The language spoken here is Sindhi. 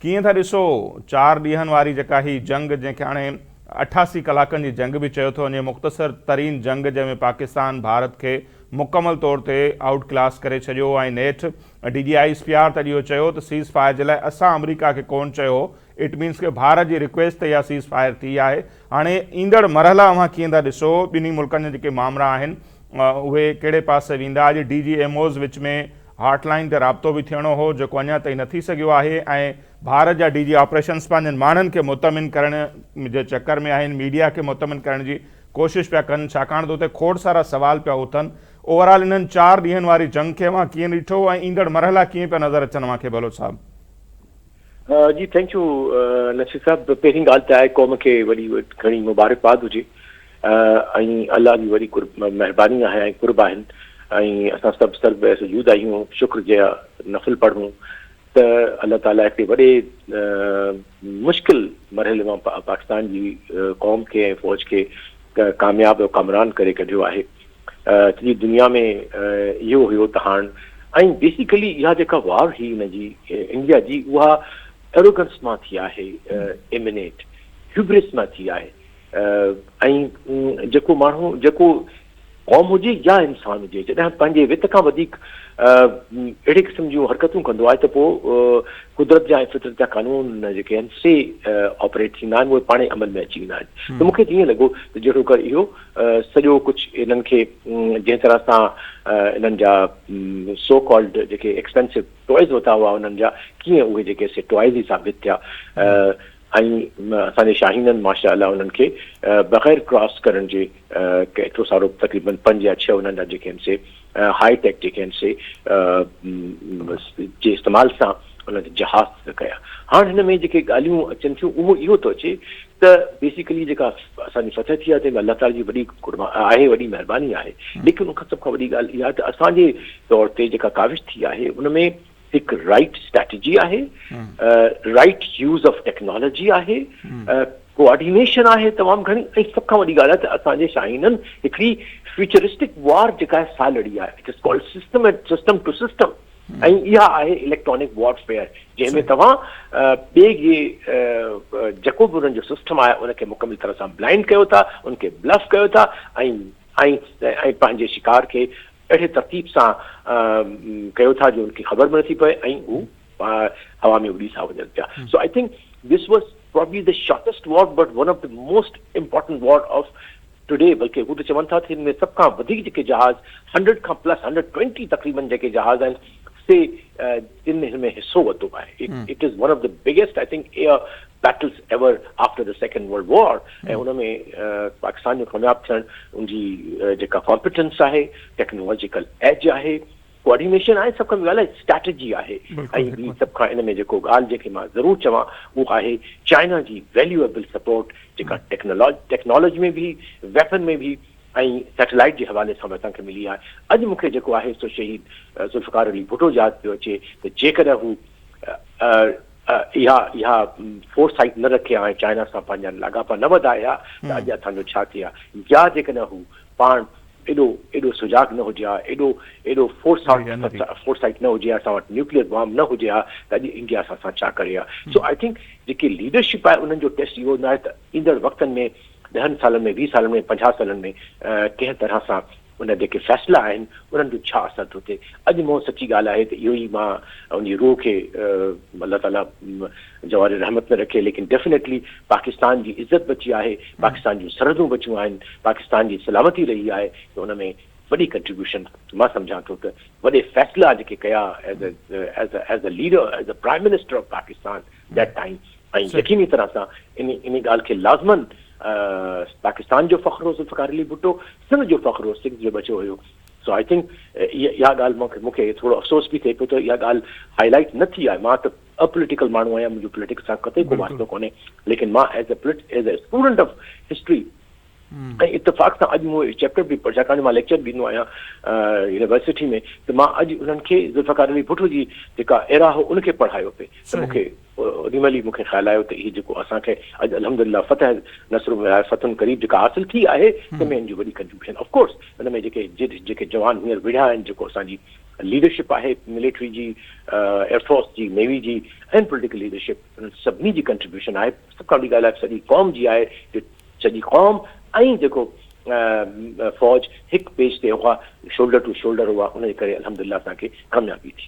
ڪيئن ٿا ڏسو چار ڏينهن واري جيڪا هي جنگ جنهن کي هاڻي 88 ڪلاڪن جي جنگ به چيو ٿو وڃي مختصر ترين جنگ جنهن ۾ پاڪستان ڀارت کي مڪمل طور تي آئوٽ ڪلاس ڪري ڇڏيو ۽ نيٺ D G I S P R ته اڄ اهو چيو ته سيز فائر جي لاء اسان آمريڪا کي ڪون چيو هو it means ڪي ڀارت جي رڪويسٽ تي اها سيز فائر ٿي آهي هاڻي ايندڙ مرحلا اوهان ڪيئن ٿا ڏسو ٻنهي ملڪن جا جيڪي مامرا آهن اهي ڪهڙي پاسي ويندا اڄ ڊي جي ايم اوز وچ ۾ هاٽ لائين تي رابطو به ٿيڻو هو جيڪو اڃا تائين نه ٿي سگهيو آهي ۽ ڀارت جا ڊي جي آپريشنز پنهنجن ماڻهن کي مطمئن ڪرڻ جي چڪر ۾ آهن ميڊيا کي مطمئن ڪرڻ جي ڪوشش پيا ڪن ڇاڪاڻ ته اتي کوڙ سارا سوال پيا اٿن اوور آل انهن چار ڏينهن واري جنگ کي اوهان ڪيئن ڏٺو ۽ ايندڙ مرحلا ڪيئن پيا نظر اچن اوهان کي بلوچ صاحب. جي thank you Naseer صاحب پهرين ڳالهه ته آهي قوم کي وڏي گهڻي مبارڪباد هجي ۽ الله جي وڏي قرب مهرباني آهي ۽ قرب آهن ۽ اسان سڀ سر به سجود آهيون شڪر جا نفل پڙهون ته الله تعالي هڪڙي وڏي مشڪل مرحلي مان پاڪستان جي قوم کي ۽ فوج کي ڪامياب ۽ ڪامران ڪري ڪڍيو آهي سڄي دنيا ۾ اهو هيو ته هاڻ ۽ بيسيڪلي اها جيڪا وار هئي ان جي انڊيا جي اها ايروگنس مان ٿي آهي ايمنيٽ هيوبرس مان ٿي آهي ۽ جيڪو ماڻهو جيڪو قوم هجي يا انسان هجي جڏهن پنهنجي وت کان وڌيڪ اهڙي قسم جون حرڪتون ڪندو آهي ته پوء قدرت جا ۽ فطرت جا قانون جيڪي آهن سي آپريٽ ٿيندا آهن اهي پاڻ عمل ۾ اچي ويندا آهن ته مون کي ائين لڳو ته جهڙو ڪر اهو سڄو ڪجهه انهن کي جنهن طرح سان انهن جا سو ڪالڊ جيڪي ايڪسپينسو ٽوائز ورتا هئا انهن جا ڪيئن اهي جيڪي سي ٽوائز ئي ثابت ٿيا ۽ اسان جي شاهينن ماشاء الله انهن کي بغير ڪراس ڪرڻ جي ايترو سارو تقريبن پنج يا ڇهه انهن جا جيڪي آهن سي هاء ٽيڪ جيڪي آهن سي جي استعمال سان انهن تي جهاز ڪيا هاڻ هن ۾ جيڪي ڳالهيون اچن ٿيون اهو اهو ٿو اچي ته بيسيڪلي جيڪا اسان جي فتح ٿي آهي تنهن ۾ الله تعالي جي وڏي آهي وڏي مهرباني آهي ليڪن ان کان سڀ کان وڏي ڳالهه اها ته اسان جي طور تي جيڪا ڪاوش ٿي آهي ان ۾ هڪ رائٽ اسٽريٽجي آهي رائٽ يوز آف ٽيڪنالاجي آهي ڪوآرڊينيشن آهي تمام گهڻي ۽ سڀ کان وڏي ڳالهه آهي ته اسان جي شاهينن هڪڙي فيوچرسٽڪ وار جيڪا آهي سا لڙي آهي it is called system system to system ۽ اها آهي اليڪٽرانڪ وار فيئر جنهن ۾ توهان ٻئي جي جيڪو به انهن جو سسٽم آهي ان کي مڪمل طرح سان بلائنڊ ڪيو ٿا ان کي بلف ڪيو ٿا ۽ ۽ ۽ پنهنجي شڪار کي اهڙي ترتيب سان ڪيو ٿا جو ان کي خبر به نٿي پوي ۽ هو هوا ۾ اڏي ٿا وڃن پيا so I think this was probably the shortest war but one of the most important war of today بلڪه هو ته چون ٿا ته هن ۾ سڀ کان وڌيڪ جيڪي جهاز هنڊريڊ کان پلس هنڊريڊ ٽوئنٽي تقريبن جيڪي جهاز آهن سي تن هن ۾ حصو ورتو آهي it is one of the biggest I think air battles ever after the second world war ۽ ان ۾ پاڪستان جو ڪامياب ٿيڻ ان جي جيڪا ڪامپيٽنس آهي ٽيڪنالاجيڪل ايج آهي ڪوآرڊينيشن آهي سڀ کان ٻي ڳالهه آهي اسٽريٽجي آهي ۽ ٻي سڀ کان ان ۾ جيڪو ڳالهه جنهن کي مان ضرور چوان اهو آهي چائنا جي ويليوئبل سپورٽ جيڪا ٽيڪنالاجي ۾ به ويپن ۾ به ۽ سيٽلائيٽ جي حوالي سان به اسان کي ملي آهي اڄ مون کي جيڪو آهي سو شهيد ذوالفقار علي ڀٽو ياد پيو اچي ته جيڪڏهن هو اها اها فور سائيٽ نه رکي ها ۽ چائنا سان پنهنجا لاڳاپا نه وڌائي ها ته اڄ اسان جو ڇا ٿئي ها يا جيڪڏهن هو پاڻ ايڏو ايڏو سجاڳ نه هجي ها، ايڏو ايڏو فور فور سائيٽ نه هجي ها، اسان وٽ نيوڪليئر بام نه هجي ها ته اڄ انڊيا اسان سان ڇا ڪري ها. سو I think جيڪي ليڊرشپ آهي انهن جو ٽيسٽ اهو هوندو آهي ته ايندڙ وقتن ۾ ڏهن سالن ۾ ويهه سالن ۾ پنجاهه سالن ۾ ڪنهن طرح سان ان جيڪي فيصلا آهن انهن جو ڇا اثر ٿو ٿئي. اڄ مون سچي ڳالهه آهي ته اهو ئي مان ان جي روح کي الله تعاليٰ جوار رحمت ۾ رکي ليڪن ڊيفنيٽلي پاڪستان جي عزت بچي آهي پاڪستان جون سرحدون بچيون آهن پاڪستان جي سلامتي رهي آهي ته ان ۾ وڏي ڪنٽريبيوشن مان سمجهان ٿو ته وڏي فيصلا جيڪي ڪيا as as as a leader as a prime minister of Pakistan that time ۽ يقيني طرح سان ان ان ڳالهه کي لازمن پاڪستان جو فخر هو ذوالفقار علي ڀٽو سنڌ جو فخر هو سنڌ جو ٻچو هيو سو I think اها ڳالهه مون کي ٿورو افسوس به ٿئي پيو ته اها ڳالهه هائي لائيٽ نه ٿي آهي مان ته اپوليٽيڪل ماڻهو آهيان منهنجو پوليٽڪس سان قطعي ڪو واسطو ڪونهي ليڪن مان as a as a student of history ۽ اتفاق سان اڄ مون چيپٽر به پڙهيو ڇاڪاڻ جو مان ليڪچر به ڏيندو آهيان يونيورسٽي ۾ ته مان اڄ انهن کي ذوالفقار علي ڀٽو جي جيڪا ايرا هو ان کي پڙهايو پئي ته مون کي اوڏي مهل ئي مون کي خيال آيو ته هي جيڪو اسان کي اڄ الحمدلله فتح نصر فتح قريب جيڪا حاصل ٿي آهي تنهن ۾ ان جي وڏي ڪنٽريبيوشن آف ڪورس ان ۾ جيڪي جيڪي جوان هينئر وڙهيا آهن جيڪو اسان جي ليڊرشپ آهي ملٽري جي، ايئر فورس جي، نيوي جي ۽ پوليٽيڪل ليڊرشپ انهن سڀني جي ڪنٽريبيوشن آهي. سڀ کان وڏي ڳالهه آهي سڄي قوم جي آهي جو سڄي قوم ۽ جيڪو فوج هڪ پيج تي هئا، شولڊر ٽو شولڊر هئا، ان جي ڪري الحمدلله اسان کي ڪاميابي ٿي.